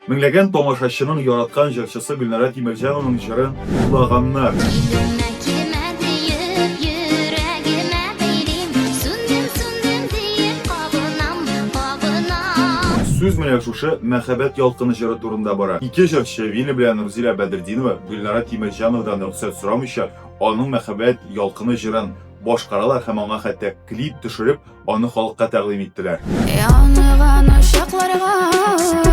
Меңләгән тамашачының яраткан җырчысы Гөлнара Тимерҗанованың җырын урлаганнар. Килмә, килмә диеп, йөрәгемә бәйлим, Сүндем, сүндем диеп, кабынам, кабынам. Сүз менә шушы Мәхәббәт ялкыны җыры турында бара. Ике җырчы, Виля белән Рузилә Бәдретдинова Гөлнара Тимерҗановадан рөхсәт сорамыйча, аның Мәхәббәт ялкыны җырын башкаралар һәм аңа хәтта клип төшереп, аны халыкка тәкъдим иттеләр. Яныган учакларга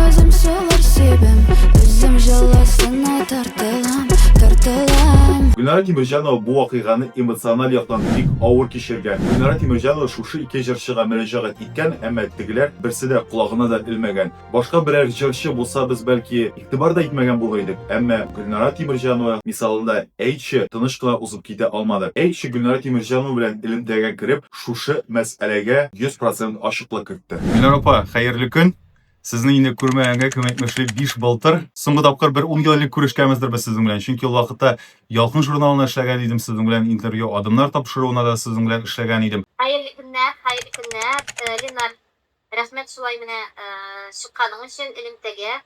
үзем сулар сибәм, үзем җылысына тартылам, тартылам. Гөлнара Тимерҗанова бу вакыйганы эмоциональ яктан бик авыр кичергән. Гөлнара Тимерҗанова шушы ике җырчыга мөрәҗәгать иткән, әмма тегеләр берсе дә колагына да элмәгән. Башка берәр җырчы булса, без, бәлки, игътибар да итмәгән булыр идек. Әмма Гөлнара Тимерҗанова мисалында әйтче, тыныч кына узып китә алмадык. Әйтче, Гөлнара Тимерҗанова белән элемтәгә кереп, шушы мәсьәләгә 100 процент ачыклык кертте. Гөлнара апа, хәерле көн! Сезне инде күрмәгәнгә, кем әйтмешли, биш былтыр. Соңгы тапкыр бер ун ел элек күрешкәнбездер без сезнең белән. Чөнки ул вакытта Ялкын журналында эшләгән идем, сезнең белән интервью, Адымнар тапшыруына да сезнең белән эшләгән идем. Хәерле көннәр, хәерле көннәр, Ленар. Рәхмәт шулай менә чыкканың өчен элемтәгә.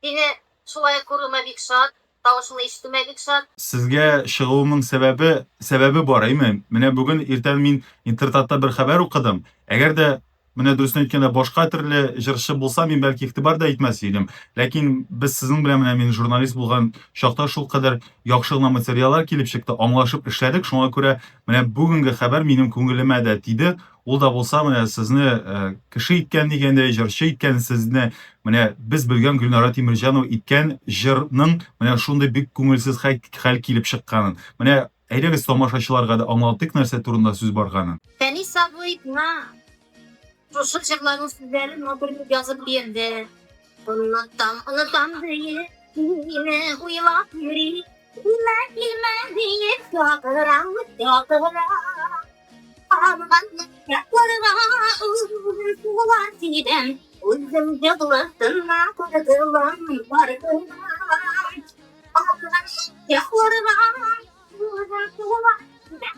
Сине шулай күрүемә бик шат, тавышыңны ишетүемә бик шат. Сезгә чыгуымның сәбәбе, сәбәбе бар, әйме? Менә бүген иртән мин интертатта бер хәбәр укыдым. Әгәр дә, менә дөресен әйткәндә, башка төрле җырчы булса, мин бәлки игътибар да итмәс идем. Ләкин без сезнең белән менә мин журналист булган чакта шулкадәр яхшы гына материаллар килеп чыкты, аңлашып эшләдек. Шуңа күрә менә бүгенге хәбәр минем күңелемә дә тиде. Ул да булса менә сезне э, кеше иткән дигәндәй, җырчы иткән сезне, менә без белгән Гөлнара Тимерҗанова иткән җырның менә шундый бик күңелсез хәл, хәл килеп чыкканын. Менә әйдәгез тамашачыларга да аңлатыйк нәрсә турында сүз барганын. Фәнис абый миңа шушы җырларның сүзләрен матур итеп язып бирде. Онытам, онытам диеп, сине уйлап йөри. Килмә, килмә диеп чакырам, чакырам. Үзем җылысына тартылам, тартылам. Якларга үзем сулар сибәм,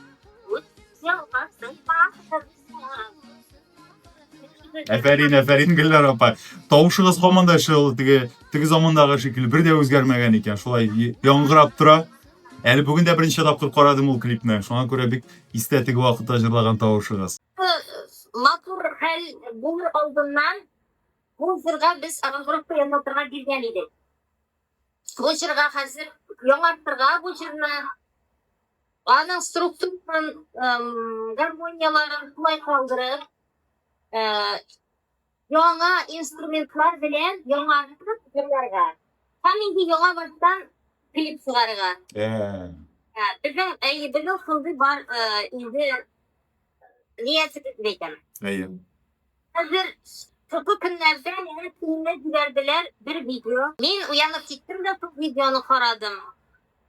үз җылысына тартылам. Әфәрин, әфәрин, Гөлнар апа. Тавышыгыз һаман да шул теге теге замандагы шикелле бер дә үзгәрмәгән икән. Шулай яңгырап тора. Әле бүген дә беренче тапкыр карадым ул клипны. Шуңа күрә бик истә теге вакытта җырлаган тавышыгыз. Матур хәл булыр алдыннан бу җырга без аранжировка ясатырга биргән идек. Бу җырга хәзер яңартырга бу җырны, аның структурасын, гармонияләрен шулай калдырып, яңа инструментлар белән яңартып җырларга. Һәм инде яңа баштан клип чыгарырга. Ә. Безнең, әйе, безнең шундый бар инде ниятебез дип әйтәм. Әйе. Хәзер шушы көннәрдә миңа киемне җибәрделәр бер видео. Мин уянып киттем дә шул видеоны карадым.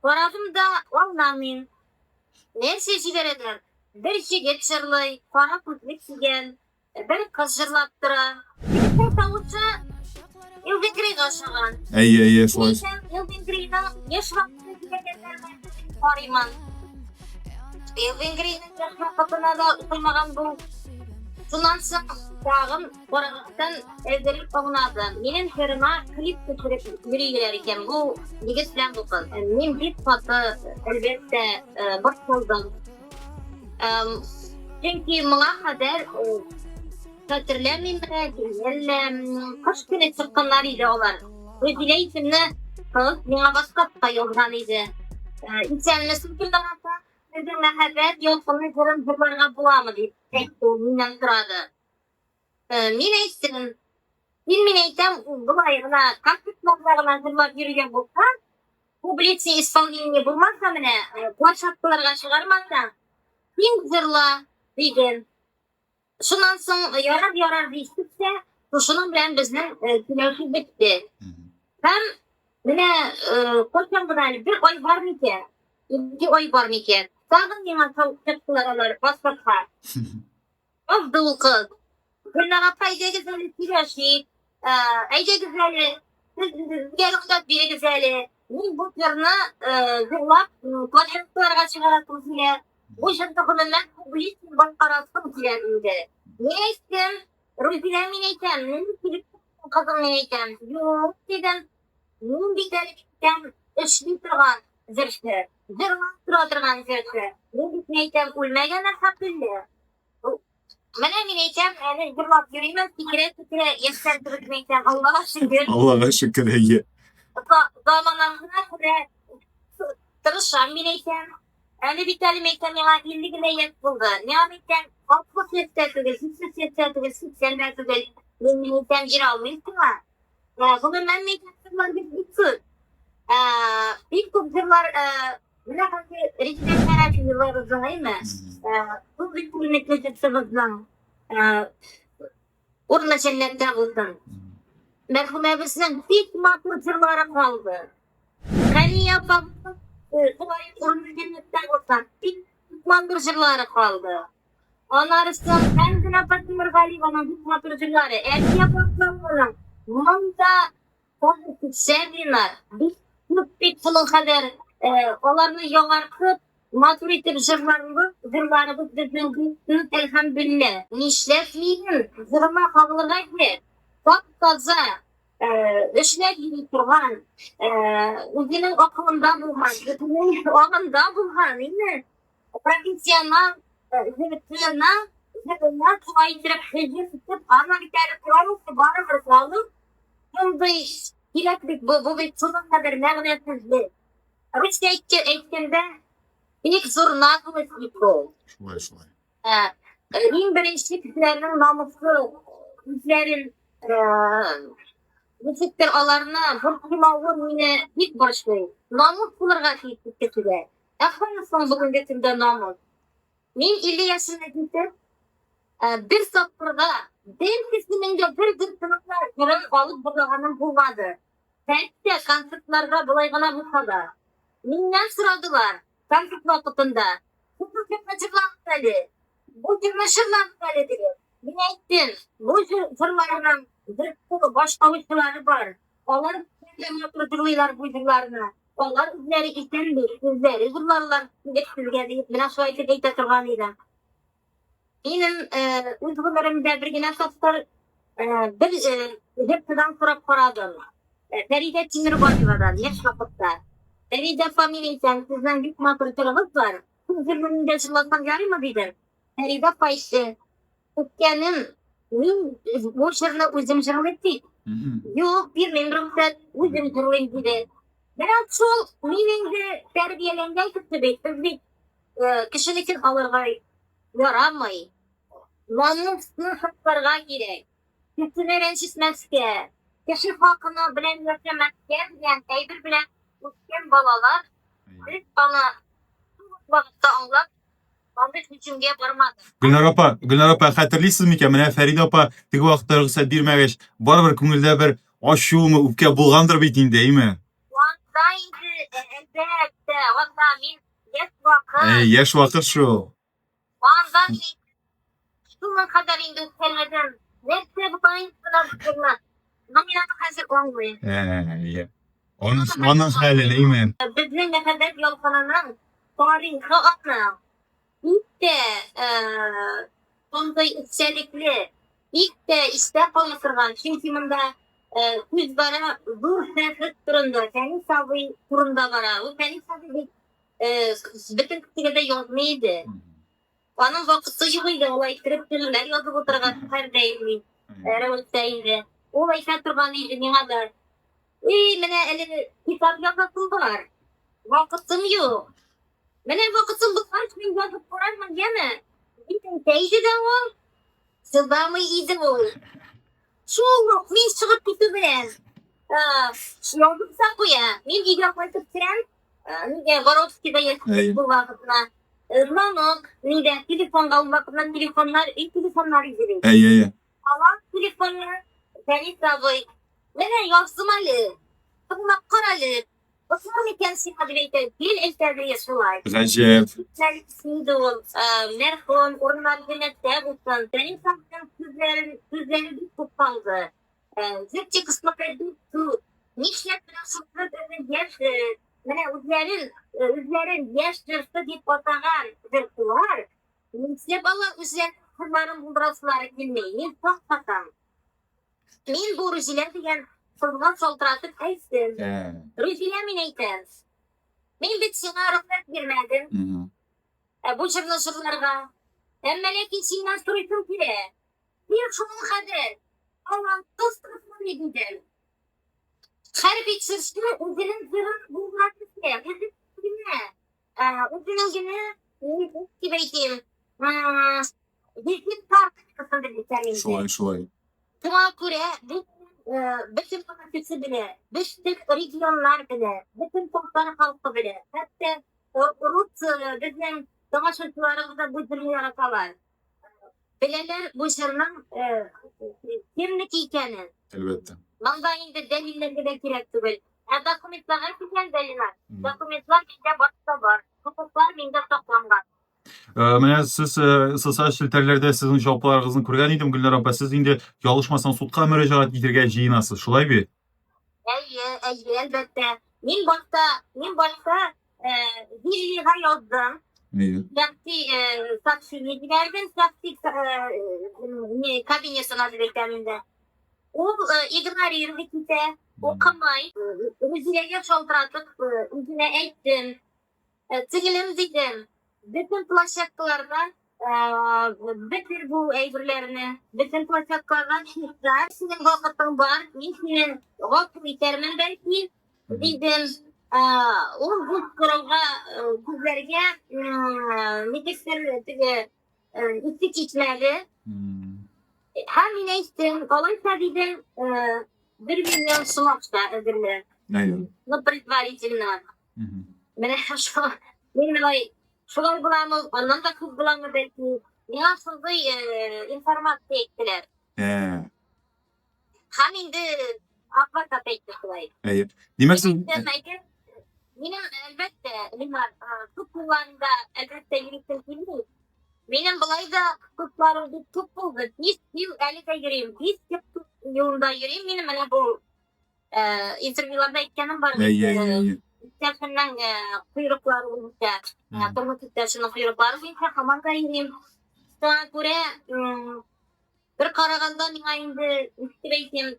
Карадым да аңламыйм. Нәрсә җибәрәләр? Бер җегет җырлый, кара күзлек кигән. Бер кыз җырлап тора. Егетнең тавышы Элвин Грейга ошаган. Әйе, әйе, шулай. Элвин Грейның яшь вакыты җибәргәннәрме дип карыймын. Элвин Грейның яшь вакытына да ошамаган бу. Шуннан соң тагын карагактан әзерлек аңладым. Минем җырыма клип төшереп йөриләр икән бу егет белән бу кыз. Мин бик каты, әлбәттә, борчылдым. Чөнки моңа кадәр хәтерләмим, әллә кыш көне чыкканнар иде алар. Рузилә исемле кыз миңа WhatsApp-та язган иде. Исәнмесез, Гөлнар апа, сезнең мәхәббәт ялкыны җырын җырларга буламы дип әйтте ул, миннән сорады. Мин әйттем, син мин әйтәм, болай гына концертларда гына җырлап йөргән булсаң, Публичный исполнение булмаса менә, э, площадкаларга чыгармаса, син җырла, дидем. Шуннан соң э, ярар ярар диштек тә, шушының белән безнең э, сөйләшү бетте. Һәм менә кайчан гына әле бер ай бар микән, ике ай бар микән, тагын миңа чыктылар алар WhatsApp-ка. Азды ул кыз. Гөлнар апа, әйдәгез әле сөйләшик. Ә, Әйдәгез әле, сез безгә рөхсәт бирегез әле. Мин бу җырны э, җырлап, площадкаларга чыгарасым килә. Бу җырны гомумән публично башкарасым килә инде. Мин әйттем, Рузилә мин әйтәм, мин килеп кызым, мин әйтәм. Юк, дидем. Мин бит әле әйтәм, эшли торган җырчы, җырлап тора торган җырчы. Мин бит, мин әйтәм, үлмәгән, әлхәмдүлилләһ. Менә мин әйтәм, әле җырлап йөримен, сикерә-сикерә, яшьләр кебек мин әйтәм, Аллага шөкер. Аллага шөкер, әйе. Заманасына күрә тырышам, мин әйтәм. Әле бит әле мин әйтәм, миңа 50 генә яшь булды. Миңа мин әйтәм, 60 яшь тә түгел, 70 яшь тә түгел, 80 дә түгел. Мин мин әйтәм, бирә алмыйм сиңа. Гомумән, мин әйтәм, җырлар бик бик күп. Бик күп җырлар, Менә хәзер Резидә Шәрәфиевабызның, әйме? Бу бик күренекле җырчыбызның урыны җәннәттә булсын. Мәрхүмәбезнең бик матур җырлары калды. Хәния апабызның шулай урыны җәннәттә булсын. Бик матур җырлары калды. Анарысы Хәмдүнә апа Тимергалиеваның бик матур җырлары, Әлфия апа Акмалованың монда Сәбина, бик күп бит шуның кадәр аларны яңартып, матур итеп җырларыбыз, җырларыбыз безнең бик күп, әлхәмдүлилләһ. Нишләп минем җырыма кагылырга кирәк? Тап-таза, эшләп йөри торган, үзенең акылында булган, үзенең аңында булган, инде профессионал җырчыны җырына шулай иттереп һөҗүм итеп, аны бит әле тормышы барыбер халык шундый кирәк бит бу, бу бит шуның кадәр мәгънәсезлек. Русча әйткәндә, бик зур наглость бит бу. Шулай, шулай. Иң беренче кешеләрнең намусы үзләрен ничектер аларны борчымавы мине бик борчый. Намус булырга тиеш бит кешегә. Ә кая соң бүгенге көндә намус? Мин 50 яшемә җитеп, бер тапкырда бер кешенең дә бер җырчының да җырын алып җырлаганым булмады. Хәтта концертларда болай гына булса да. Миннән сорадылар концерт вакытында, Бу җырны җырлагыз әле, бу җырны җырлагыз әле, дип. Мин әйттем, бу җырларның җырчы башкаручылары бар. Алар дә матур җырлыйлар бу җырларны. Алар үзләре исән бит, үзләре җырларлар дип сезгә диеп, менә шулай итеп әйтә торган идем. Минем үз гомеремдә бер генә тапкыр бер җырчыдан сорап карадым. Фәридә Тимербаевадан яшь вакытта. Фәридә апа, мин әйтәм, сезнең бик матур җырыгыз бар. Шул җырны мин дә җырласам ярыймы дидем. Фәридә апа әйтте, Үткәнем, мин бу җырны үзем җырлыйм дип. Юк, бирмим рөхсәт, үзем җырлыйм диде. Менә шул мин инде тәрбияләнгән кеше бит, без бит кешенекен алырга ярамый. Намусны сакларга кирәк. Кешене рәнҗетмәскә, кеше хакына белән яшәмәскә дигән әйбер белән үскән балалар, без аны шул ук вакытта аңлап, андый һөҗүмгә бармадык. Гөлнар апа, Гөлнар апа, хәтерлисез микән, менә Фәридә апа теге вакытта рөхсәт бирмәгәч, барыбер күңелдә бер ачумы, үпкә булгандыр бит инде, әйме? Анда инде, әлбәттә, анда мин яшь вакыт. Әй, яшь вакыт шул. Анда мин шуның кадәр инде үпкәләдем. Нәрсә болай гына булган? Но мин аны хәзер аңлыйм. Әй, аның, аның хәлен, әйме? Безнең мәхәббәт ялкынының тарихы аның бик тә шундый эчтәлекле, бик тә истә кала торган, чөнки монда сүз бара зур шәхес турында, Фәнис абый турында бара. Ул Фәнис абый бит бөтен кешегә дә язмый иде. Аның вакыты юк иде, алай иттереп шигырьләр язып утырырга һәрдаими рәвештә инде. Ул әйтә торган иде миңа да. Эй, менә әле китап язасым бар. Вакытым юк. Менә вакытым булгач, мин язып карармын, яме. Дип әйтә иде дә ул. Чыдамый иде ул. Шул ук мин чыгып китү белән. Язып та куя. Мин өйгә кайтып керәм. Нигә Воровскийда яшәдек бу вакытна. Звонок, нидә, телефонга ул вакытна телефоннар, өй телефоннары иде бит. Әйе, әйе. Алам телефонны, Фәнис абый. Менә яздым әле. Тыңлап кара әле. Ошар микән сиңа дип әйтә. Гел әйтә ди шулай. Гаҗәп. Инде ул мәрхүм, урыннары җәннәттә булсын. Фәнис абыйның сүзләрен, сүзләре бик күп калды. Җыр текстлары бик күп. Нишләп менә шушы безнең яшь, менә үзләрен, үзләрен яшь җырчы дип атаган җырчылар, нишләп алар үзләренең җырларын булдырасылары килми? Мин шаккатам. Мин бу Рузилә дигән кызга шалтыратып әйттем. Рузилә, мин әйтәм. Мин бит сиңа рөхсәт бирмәдем. Ә бу җырны җырларга. Әмма ләкин синнән сорыйсым килә. Мин шуның хәзер талантсыз кызмыни дидем. Хәрби җырчы үзенең җырын булган килә, үзе генә, үзенең генә, ни дип әйтим, визит карточкасын дип әйтәм инде. Шулай, шулай. Шуңа күрә бу бөтен кеше белә, бөтен регионнар белә, бөтен татар халкы белә. Хәтта рус безнең тамашачыларыбыз да бу җырны яраталар. Беләләр бу җырның кемнеке икәнен. Әлбәттә. Монда инде дәлилләргә дә кирәк түгел. Ә документларга килгәндә, Ленар, документлар миндә башта бар. Хокуклар миндә сакланган. Менә сез социаль челтәрләрдә сезнең җавапларыгызны күргән идем, Гөлнар апа. Сез инде ялгышмасам судка мөрәҗәгать итәргә җыенасыз, шулай бит? Әйе, әйе, әлбәттә. Мин башта, мин башта Виллига яздым. Шәхси сообщение җибәрдем, шәхси кабинетына дип әйтәм инде. Ул игнорировать итә, укымый. Рузиләгә шалтыратып, үзенә әйттем. Сеңелем дидем, бөтен площадкалардан бетер бу әйберләрне, бөтен площадкалардан чиста, синең вакытың бар, мин сине гафу итәрмен бәлки, дидем. Ул бу сорауга күзләргә ничектер теге исе китмәде. Һәм мин әйттем, алайса дидем, 1 миллион сум акча әзерлә. Ну, предварительно. Менә шул, мин болай, шулай буламы, аннан да күп буламы бәлки. Миңа шундый информация әйттеләр. Һәм инде адвокат әйтте шулай. Әйе. Димәк, сез Минем, әлбәттә, Ленар, күп юлларында, әлбәттә, йөрисем килми. Минем болай да судларым бик күп булды. 5 ел әле дә йөрим. 5 ел суд юлында йөрим. Минем менә бу интервьюларда әйткәнем бар. Әйе, әйе, әйе. Иптәшемнең койрыклары буенча, тормыш иптәшемнең койрыклары буенча һаман да йөрим. Шуңа күрә бер караганда миңа инде, ничек әйтим,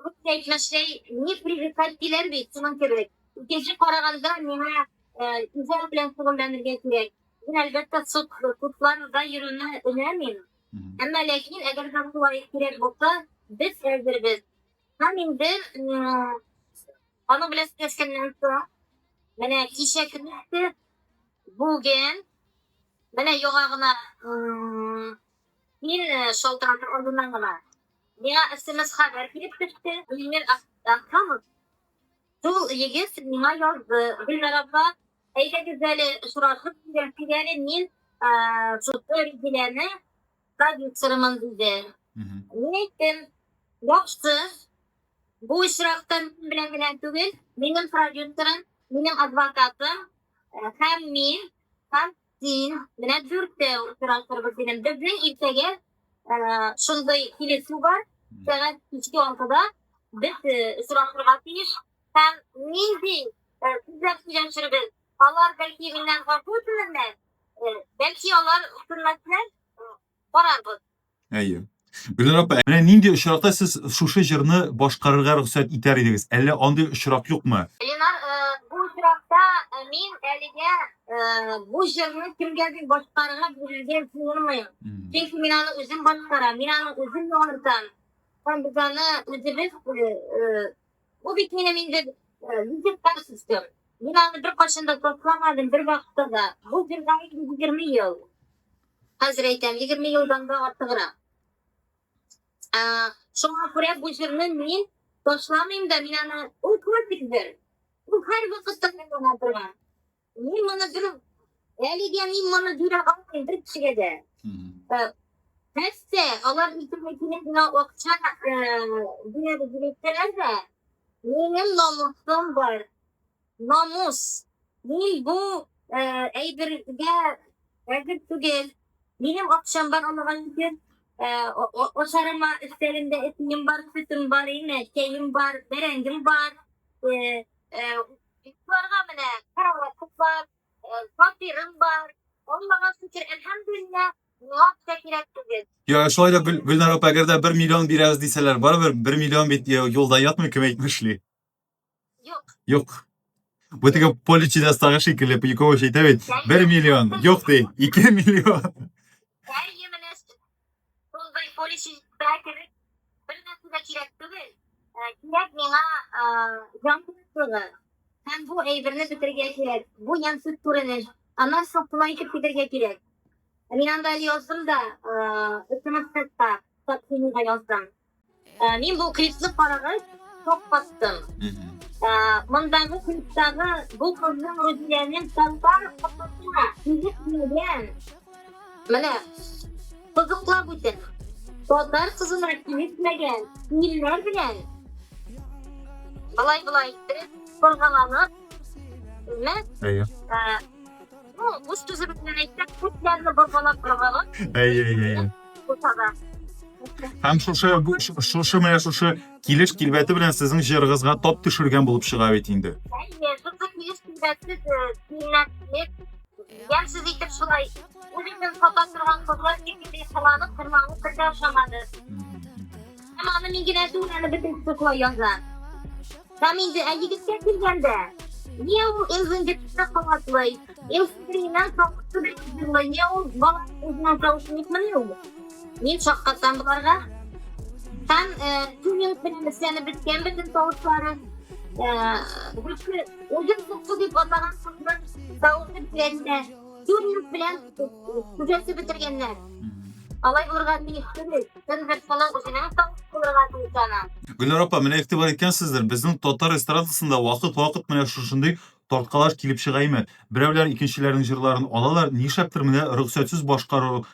русча әйтмешли, не привыкать диләр бит, шуның кебек. Икенче караганда миңа иҗат белән шөгыльләнергә кирәк. Мин, әлбәттә, суд, судларда йөрүне өнәмим. Әмма ләкин әгәр дә шулай кирәк булса, без әзербез. Һәм инде аның белән сөйләшкәннән соң, менә кичә көн үтте, бүген менә яңа гына мин шалтыратыр алдыннан гына миңа смс хәбәр килеп төште. Илмир Әхтәмов. Шул егет миңа язды. Гөлнар апа, әйдәгез әле очрашып сөйләшик әле, мин шушы Ризиләнең продюсерымын, диде. Мин әйттем, яхшы, бу очракта минем белән генә түгел, минем продюсерым, минем адвокатым һәм мин, һәм син, менә дүртәү очрашырбыз, дидем. Безнең иртәгә шундый килешү бар, сәгать кичке 6да без очрашырга тиеш һәм нинди сүзләр сөйләшербез. Алар бәлки миннән гафу үтенерләр, бәлки алар үтенмәсләр, карарбыз. Әйе. Гөлнар апа, менә нинди очракта сез шушы җырны башкарырга рөхсәт итәр идегез? Әллә андый очрак юкмы? Ленар, бу очракта мин әлегә бу җырны кемгәдер башкарырга бирергә җыенмыйм. Чөнки мин аны үзем башкарам, мин аны үзем яңартам. Һәм без аны үзебез, бу бит минем инде визит карточкам. Мин аны беркайчан да ташламадым, бер вакытта да. Бу җырга инде 20 ел. Хәзер әйтәм, 20 елдан да артыграк. Шуңа күрә бу җырны мин ташламыйм да, мин аны, ул классик җыр. Ул һәр вакытта яңа торган. Мин моны бер әлегә мин моны бирә алмыйм бер кешегә дә. Хәтта алар иртәгә килеп миңа акча бирәбез дип әйтсәләр дә, минем намусым бар. Намус. Мин бу әйбергә әзер түгел. Минем акчам бар, Аллага шөкер. Ашарыма өстәлемдә ипием бар, сөтем бар, име, чәем бар, бәрәңгем бар. Йокларга менә караватым бар, фатирым бар. Аллага шөкер, әлхәмдүлилләһ. Миңа акча кирәк түгел. Я, шулай да Гөл, Гөлнар апа, әгәр дә 1 миллион бирәбез дисәләр, барыбер 1 миллион бит юлда ятмый, кем әйтмешли. Юк. Юк. Бу теге поле чудестагы шикелле, Паникович әйтә бит, 1 миллион, юк ди, 2 миллион. Әйе, менә шундый поле чудеста кебек бер нәрсә дә кирәк түгел. Кирәк миңа җан тынычлыгы. Һәм бу әйберне бетерергә кирәк. Бу ямьсез күренеш. Аннан соң шулай итеп китәргә кирәк. Мин анда әле яздым да, смс-та сообщениега яздым. Мин бу клипны карагач, шаккаттым. Мондагы клиптагы бу кызның Рузиләнең татар кызына килешмәгән. Менә кызыклап үтеп, татар кызына килешмәгән киемнәр белән былай-былай иттереп, боргаланып, Әйе. Ну, үз сүзе белән әйтсәк, күпләрне боргалап боргалап. Әйе, әйе, әйе. Һәм шушы шушы менә шушы килеш килбәте белән сезнең җырыгызга тап төшергән булып чыга бит инде. Әйе, шушы килеш килбәтсез, киемнәрсез, ямьсез итеп шулай үзен сата торган кызлар шикелле кыланып, тырманып бер дә ошамады. Һәм аны мин генә түгел, аны бөтен кеше шулай яза. Һәм инде ә егеткә килгәндә, не ул Элвин кабатлый, Элвиннән тавышы белән җырлый, не ул баланың үзенең тавышын итмени ул. Мин шаккатам боларга. Һәм тюнинг белән эшләнеп беткән бөтен тавышлары. Үзен сугы дип атаган кызның тавышы белән дә тюнинг белән төзәтеп бетергәннәр. Алай булырга тиеш түгел. Тын үзенең тавышы булырга тиеш аның. Гөлнар апа, менә игътибар иткәнсездер, безнең татар эстрадасында вакыт-вакыт менә шушындый тарткалаш килеп чыга име. Берәүләр икенчеләрнең җырларын алалар, нишләптер менә рөхсәтсез башкару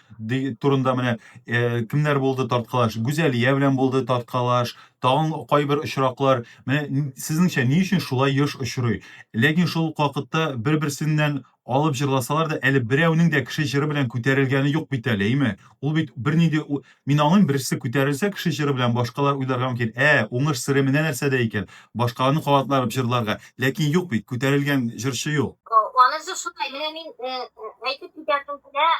турында менә э, кемнәр булды тарткалаш? Гүзәлия белән булды тарткалаш, тагын кайбер очраклар. Менә сезнеңчә ни өчен шулай еш очрый? Ләкин шул ук вакытта бер-берсеннән алып җырласалар да, әле берәүнең дә кеше җыры белән күтәрелгәне юк бит әле, әйме? Ул бит бернинди мин аңлыйм, берсе күтәрелсә кеше җыры белән, башкалар уйларга мөмкин, ә, уңыш сере менә нәрсәдә икән, башкаларны кабатлап җырларга. Ләкин юк бит, күтәрелгән җырчы юк. Анысы шулай, менә мин әйтеп китәсем килә,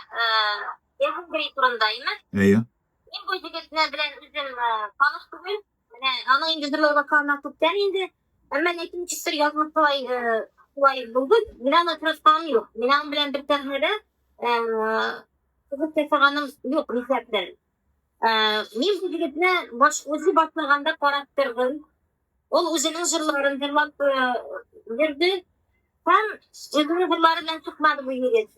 Элвин Грей турында, әйме? Әйе. Мин бу егетне белән үзем таныш түгел. Менә аның инде җырлау башлаганына күптән инде. Әмма ләкин ничектер язмыш шулай шулай булды. Мин аны очратканым юк. Мин аның белән бер сәхнәдә чыгыш ясаганым юк, нишләптер. Мин бу егетне баш үзе башлаганда карап тордым. Ул үзенең җырларын җырлап йөрде. Һәм үзенең җырлары белән чыкмады бу егет.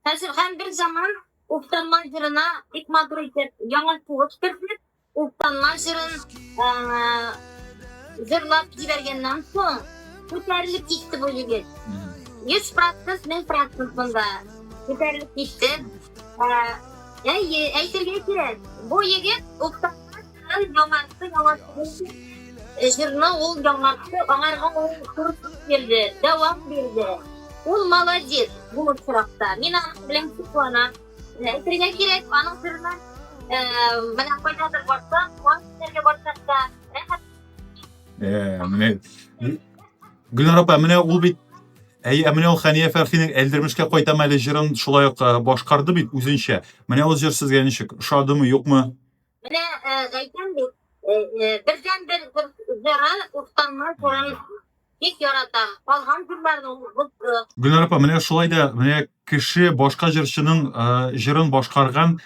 Хәзер һәм бер заман Уфтанма җырына бик матур итеп яңа сулыш кертеп, Уфтанма җырын җырлап җибәргәннән соң күтәрелеп китте бу егет. 100%, 1000% монда күтәрелеп китте. Әйе, әйтергә кирәк, бу егет Уфтанма җырын яңартты, яңартты. Җырны ул яңартты, аңарга ул форсат бирде, дәвам бирде. Ул молодец бу очракта. Мин аның белән сокланам. Әйтергә кирәк, аның җырына менә кайдадыр барсак, туган көннәргә барсак та, рәхәт. Менә Гөлнар апа, менә ул бит Әй, ә менә ул Хәния Фәрхинең Әлдермешкә кайтам әле җырын шулай ук башкарды бит үзенчә. Менә ул җыр сезгә ничек? Ошадымы, юкмы? Менә әйтәм бит, бердән-бер җыры Уфтанма җырын бик яратам. Калган җырларны ул Гөлнар апа, менә шулай да менә кеше башка җырчының җырын башкарган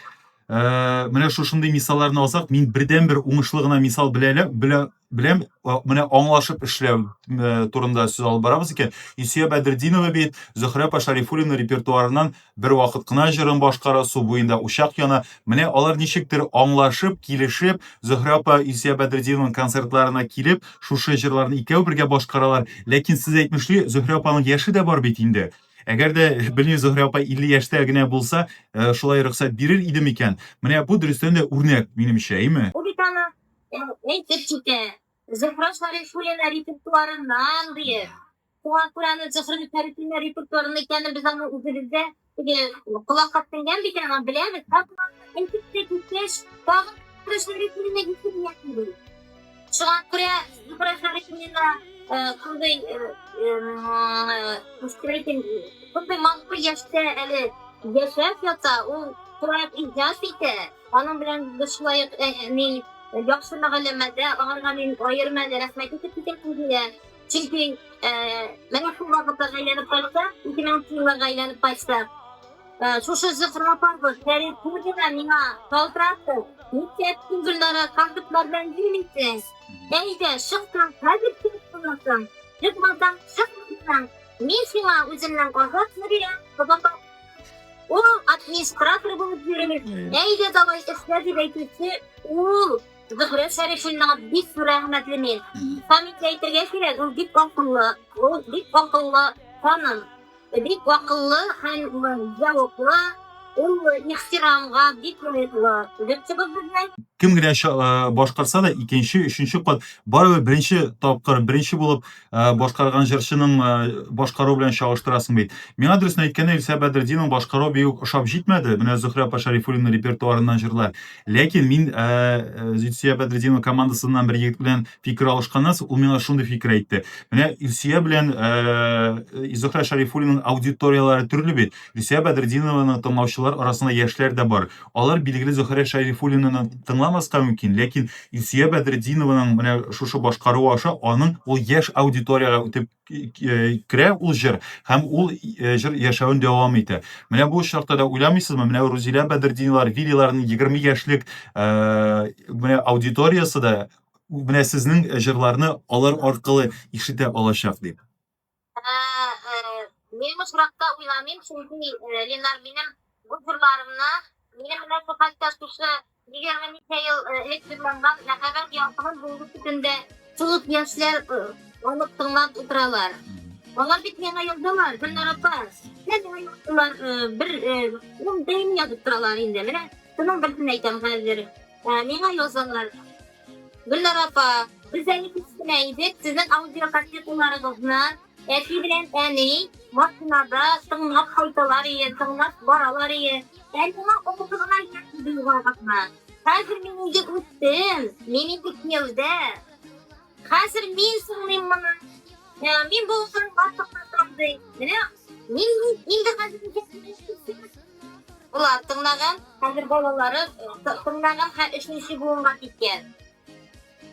менә шушындый мисалларны алсак, мин бердән-бер уңышлы гына мисал белә белә беләм, менә аңлашып эшләү турында сүз алып барабыз икән. Илсөя Бәдретдинова бит Зөһрә апа Шәрифуллина репертуарыннан бер вакыт кына җырын башкара, су буенда учак яна. Менә алар ничектер аңлашып, килешеп, Зөһрә апа Илсөя Бәдретдинованың концертларына килеп, шушы җырларны икәү бергә башкаралар. Ләкин сез әйтмешли, Зөһрә апаның яше дә бар бит инде. Әгәр дә, белмим, Зөһрә апа 50 яшьтә генә булса, шулай рөхсәт бирер иде микән? Менә бу дөрестән дә үрнәк, минемчә, әйме? Ул бит аны әйтеп китә. Зөһрә Шәрифуллина репертуарыннан диеп. Шуңа күрә аны Зөһрә Шәрифуллина репертуарында икәнен без аны үзебездә теге колакка сеңгән бит аны беләбез. Һәм әйтеп тә киткәч, тагын Зөһрә Шәрифуллина исеме ди. Шуңа күрә Зөһрә Шәрифуллина шундый шундый матур яшьтә әле яшәп ята, ул. шулай ук иҗат итә. Аның белән без шулай ук мин яхшы мәгълүматта, аңарга мин аерым әле рәхмәт әйтеп китәсем килә. Чөнки менә шул вакытларга әйләнеп кайтсак, 2000 елларга әйләнеп кайтсак, шушы Зөһрә апабыз Фәрит Хуҗина миңа шалтыратты. Нишләп син, Гөлнара, концертлар белән йөрмисең? Әйдә, чыксаң, хәзер чыгып каласың. Чыкмасаң, чыкмасаң, мин сиңа үземнең Азатны бирәм, озата. Ул администратор булып йөри. Әйдә, давай эшлә дип әйтүче ул. Зөһрә Шәрифуллинага бик зур рәхмәтле мин. Һәм инде әйтергә кирәк, ул бик акыллы, ул бик акыллы ханым. Бик акыллы һәм зәвыклы, ул ихтирамга бик лаеклы. Җырчыбыз безнең. Кем генә башкарса да, икенче, өченче кат барыбер беренче тапкыр, беренче булып башкарган җырчының башкаруы белән чагыштырасың бит. Миңа дөресен әйткәндә, Илсөя Бәдретдинованың башкаруы бик үк ошап җитмәде. Менә Зөһрә апа Шәрифуллина репертуарыннан җырлар. Ләкин мин Илсөя Бәдретдинова командасыннан бер егет белән фикер алышканнан соң, ул миңа шундый фикер әйтте. Менә Илсөя белән Зөһрә Шәрифуллинаның аудиторияләре төрле бит. Илсөя Бәдретдинованың тыңлаучылар арасында яшьләр дә бар. Алар билгеле Зөһрә Шәрифуллинаны тыңламаска мөмкин, ләкин Илсөя Бәдретдинованың менә шушы башкаруы аша аның ул яшь аудиториягә үтеп керә ул җыр һәм ул җыр яшәвен дәвам итә. Менә бу очракта да уйламыйсызмы, менә Рузилә Бәдретдиновалар, Вилиларның 20 яшьлек менә аудиториясе дә менә сезнең җырларны алар аркылы ишетә алачак дип. Мин очракта уйламыйм, чөнки Ленар минем бу җырларымны, минем менә шул хәтта шушы 20 ничә ел элек җырланган Мәхәббәт ялкынын бүгенге көндә шул ук яшьләр алып тыңлап утыралар. Алар бит миңа яздылар, Гөлнар апа. Менә миңа яздылар, бер ун даими язып торалар инде. Менә шуның берсен әйтәм хәзер. Миңа язалар. Гөлнар апа, без әле кечкенә идек, сезнең аудиокассеталарыгызны әти белән әни машинада тыңлап кайталар иде, тыңлап баралар иде. Ә миңа алты гына яшь иде ул вакытны. Хәзер мин инде үстем, мин инде кияүдә. Хәзер мин соңлыйм моны. Мин бу сорауга туктатам ди. Менә мин инде хәзер Болар тыңлаган, хәзер балалары тыңлаган һәм өченче буынга киткән.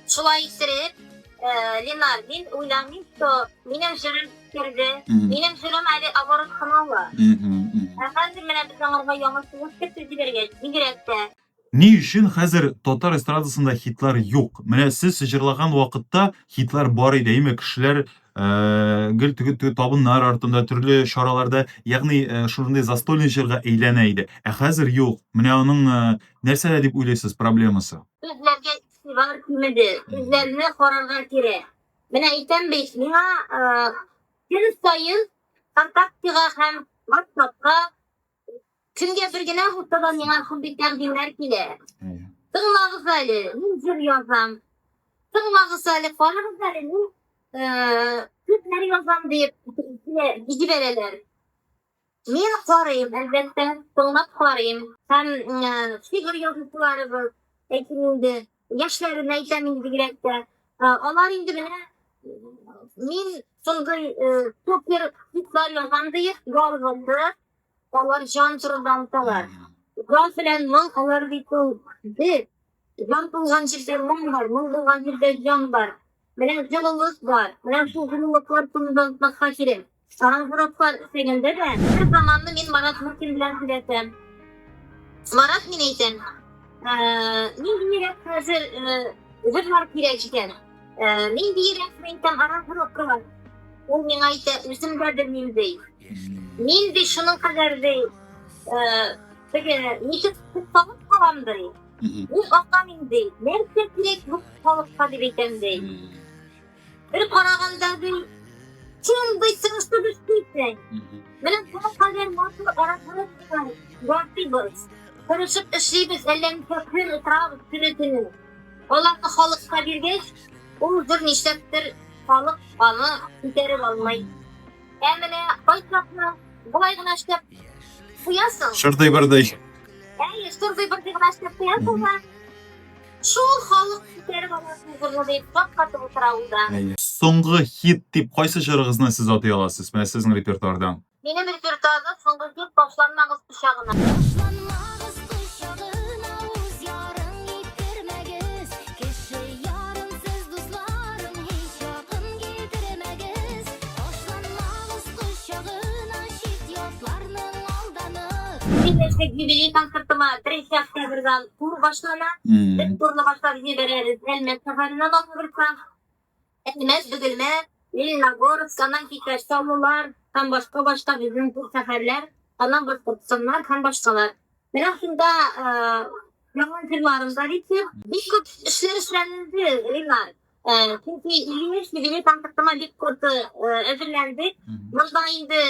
Шулай иттереп, Ленар, мин уйламыйм, что минем җырым керде. Минем җырым әле оборот кына ала. Ә хәзер менә без аңарга яңа сулыш кертеп җибәргәч, бигрәк тә. Ни өчен хәзер татар эстрадасында хитлар юк? Менә сез җырлаган вакытта хитлар бар иде, әйме? Кешеләр э, гел теге теге табыннар артында, төрле чараларда, ягъни э, шундый застольный җырга әйләнә иде. Ә хәзер юк. Менә аның э, нәрсәдә дип уйлыйсыз проблемасы? Сүзләргә игътибар кимеде. Сүзләрне карарга кирәк. Менә әйтәм бит, миңа э, көн саен ВКонтактега һәм WhatsAppка Көнгә бер генә булса да миңа шундый тәкъдимнәр килә. Тыңлагыз әле, мин җыр язам. Тыңлагыз әле, карагыз әле, мин сүзләр язам дип җибәрәләр. Мин карыйм, әлбәттә, тыңлап карыйм. Һәм шигырь язучыларыбыз, әйтим инде, яшьләрен әйтәм инде бигрәк тә. Алар инде менә мин шундый супер хитлар язам диеп ялгызы Алар җан турында оныталар. Җан белән моң алар бит ул бер. Җан булган җирдә моң бар, моң булган җирдә җан бар. Менә җылылык бар. Менә шул җылылыклар турында онытмаска кирәк. Аранжировкалар эшләгәндә дә бер заманны мин Марат Муркин белән сөйләшәм. Марат мин әйтәм, ниндиерәк хәзер җырлар кирәк икән? Ниндиерәк мин әйтәм аранжировкалар? Ул миңа әйтә, үзем дә белмим ди. Мин ди шуның кадәр ди, теге ничек тукталып калам ди. Мин аңламыйм ди. Нәрсә кирәк бу халыкка дип әйтәм ди. Бер караганда ди, шундый тырышып эшлисең. Менә бу кадәр матур аранжировкалар ясыйбыз. Тырышып эшлибез, әллә ничә көн утырабыз көне-төне. Аларны халыкка биргәч, ул бер нишләптер халык аны күтәреп алмый. Ә менә кайчакны болай гына эшләп куясың. Шырдый бырдый. Әйе, шырдый бырдый гына эшләп куясың да, шул халык күтәреп ала шул дип шаккатып утыра ул да. Соңгы хит дип кайсы җырыгызны сез атый аласыз? Менә сезнең репертуардан. Минем репертуарда соңгы хит Ташланмагыз кочагына. Ташланмагыз. 50 яшьлек юбилей концертыма 1 октябрьдән тур башлана. Без турны башлап җибәрәбез Әлмәт шәһәреннән алып. Әлмәт, Бөгелмә, Лениногорск, аннан китә Чаллылар һәм башка-башка безнең зур шәһәрләр, аннан Башкортстаннар һәм башкалар. Менә шунда яңа җырларым да бик күп. Бик күп эшләр эшләнде, Ринар. Чөнки 50 яшь юбилей концертыма бик күп әзерләндек. Монда инде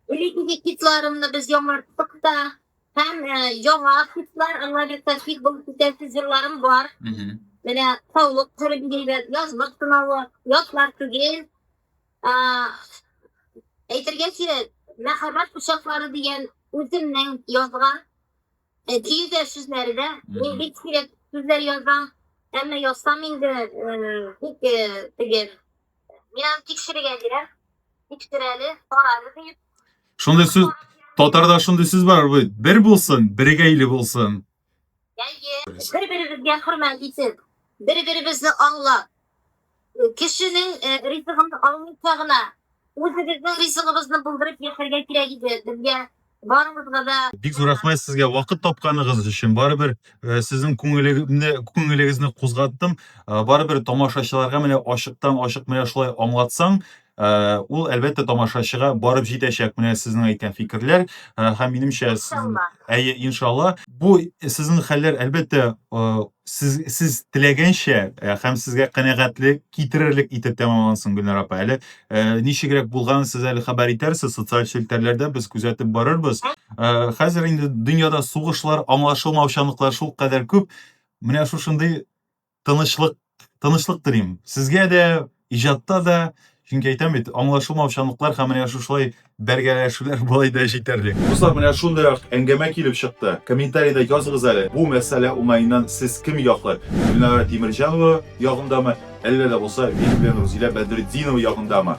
элеккеге хитларымны без яңарттык та, һәм яңа хитлар, аңа бик хит булып китәсе җырларым бар. Менә саулык җыры бик әйбәт, язмыш сынавы, ятлар түгел. Әйтергә кирәк, мәхәббәт кочаклары дигән үземнең язган көе дә, сүзләре дә. Мин бик сирәк сүзләр язам, әмма язсам инде бик теге мин аны тикшерергә бирәм. Тикшер әле, кара әле диеп. Шундый сүз татарда шундый сүз бар бит. Бер булсын, бергәйле булсын. Әйе, бер-беребезгә хөрмәт итеп, бер-беребезне аңлап, кешенең ризыгын алмыйча гына үзебезнең ризыгыбызны булдырып яшәргә кирәк иде безгә барыбызга да. Бик зур рәхмәт сезгә вакыт тапканыгыз өчен. Барыбер сезнең күңелегезне күңелегезне кузгаттым. Барыбер тамашачыларга менә ачыктан ачык менә шулай аңлатсаң, ул әлбәттә тамашачыга барып җитәчәк. Менә сезнең әйткән фикерләр һәм минемчә әйе, иншалла. Бу сезнең хәлләр әлбәттә сез сез теләгәнчә һәм сезгә канәгатьлек китерерлек итеп тәмамлансын, Гөлнар апа. Әле ничегрәк булганын сез әле хәбәр итәрсез, социаль челтәрләрдә без күзәтеп барырбыз. Хәзер инде дөньяда сугышлар, аңлашылмаучанлыклар шулкадәр күп. Менә шушындый тынычлык, тынычлык телим. Сезгә дә, иҗатта да, чөнки әйтәм бит, аңлашылмаучанлыклар һәм менә шушылай бәргәләшүләр болай да җитәрлек. Дуслар, менә шундыйрак әңгәмә килеп чыкты. Комментариядә языгыз әле, бу мәсьәлә уңаеннан сез кем яклы? Гөлнара Тимерҗанова ягындамы, әллә дә булса Виль белән Рузилә Бәдретдинова ягындамы?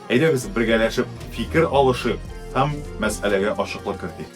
Әйдәгез, бергәләшеп фикер алышыйк һәм мәсьәләгә ачыклык кертик.